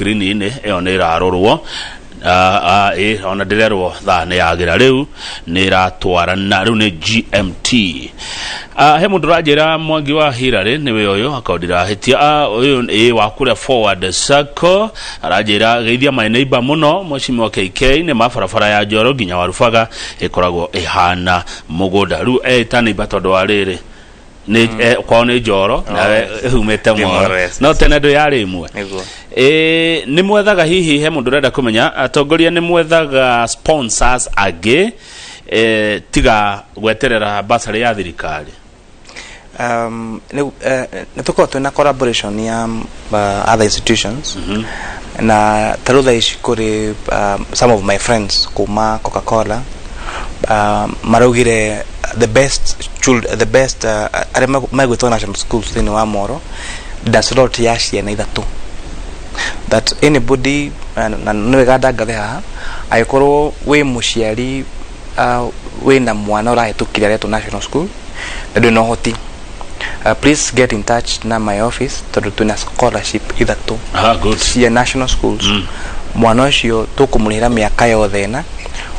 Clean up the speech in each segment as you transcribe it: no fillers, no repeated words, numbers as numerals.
screen-inĩ ĩyo nĩ ĩrarorwo. Ah, ah, ĩ ona ndĩrerwo thaa nĩ yagĩra, rĩu nĩ ĩratwarana, rĩu nĩ GMT. Ah, he mũndũ ũranjĩra Mwangi wa Hillary nĩwe ũyũ, akorwo ndirahĩtia. Ah, ũyũ ĩ wa kũrĩa Forward Sacco aranjĩra, "Geithia my neighbor mũno, Mheshimiwa KK, nĩ ma barabara ya Njoro nginya Warubaga ĩkoragwo ĩhana mũgũnda." Rĩu ĩta neighbor tondũ wa rĩrĩ nĩ kwao nĩ Njoro nawe umĩte Ndĩ Moro. Moro, yes. No tene ndũ yarĩ ĩmwe. Nĩguo. Ĩ nĩ mwethaga, hihi he mũndũ ũrenda kũmenya, atongoria nĩ mwethaga sponsors angĩ tiga gweterera basarĩ ya thirikari? Nĩ tũkoragwo twĩna collaboration ya other institutions, na ta rĩu thaa ici kũrĩ some of my friends kuma Coca-Cola maraugire the best child, the best arĩa megwĩtwo national schools thĩinĩ wa Moro na slot ya ciana ithatũ, that anybody na nĩ wega ndangathe haha, angĩkorwo wĩ mũciari wĩna mwana ũrahĩtũkire aretwo national school na ndwĩ na ũhoti, please get in touch na my office, tondũ twĩna scholarship ithatũ Ah, good. cia national schools. Mwana ũcio tũkũmũrĩhĩra mĩaka yothe ĩna,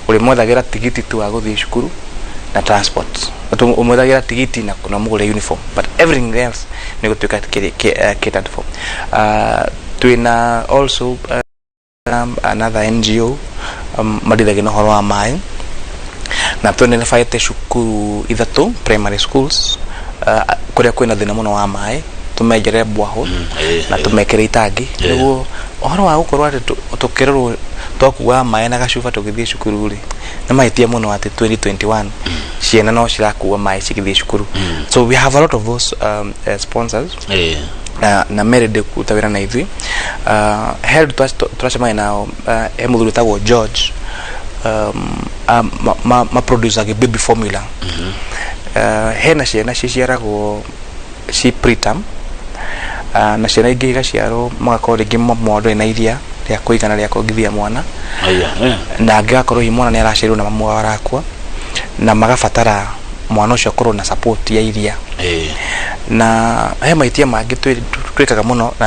ũrĩmwethagĩra tigiti tu wa gũthiĩ cukuru na transport. Ũmwethagĩra tigiti na mũgũre uniform, but everything else nĩ gũtuĩka catered for. Twĩna also another NGO marithagia na ũhoro wa maĩ, na twendenebaĩte cukuru ithatũ, primary schools, kũrĩa kwĩna thĩna mũno wa maĩ, tũmenjere borehole na tũmekĩre itangi, nĩguo ũhoro wa gũkorwo atĩ tũkĩrorwo twakuaga maĩ na gacuba tũgĩthiĩ cukuru rĩ, nĩ mahĩtia mũno atĩ 2021 ciana no cirakua maĩ cigĩthiĩ cukuru. So we have a lot of those sponsors na merende kũruta wĩra na ithuĩ. He andũ tũracemania nao, he mũthuri wĩtagwo George, ma produce baby formula. Hena ciana ciciaragwo ci preterm, na ciana ingĩ igaciarwo magakorwo rĩngĩ mwamu ndarĩ na iria rĩa kũigana rĩa kuongithia mwana, Aya, eh. na angĩ agakorwo hihi mwana nĩ araciarirwo na mamu wao arakua na magabatara mwana ũcio akorwo na support ya iria. Na he mahĩtia mangĩ twĩkaga mũno na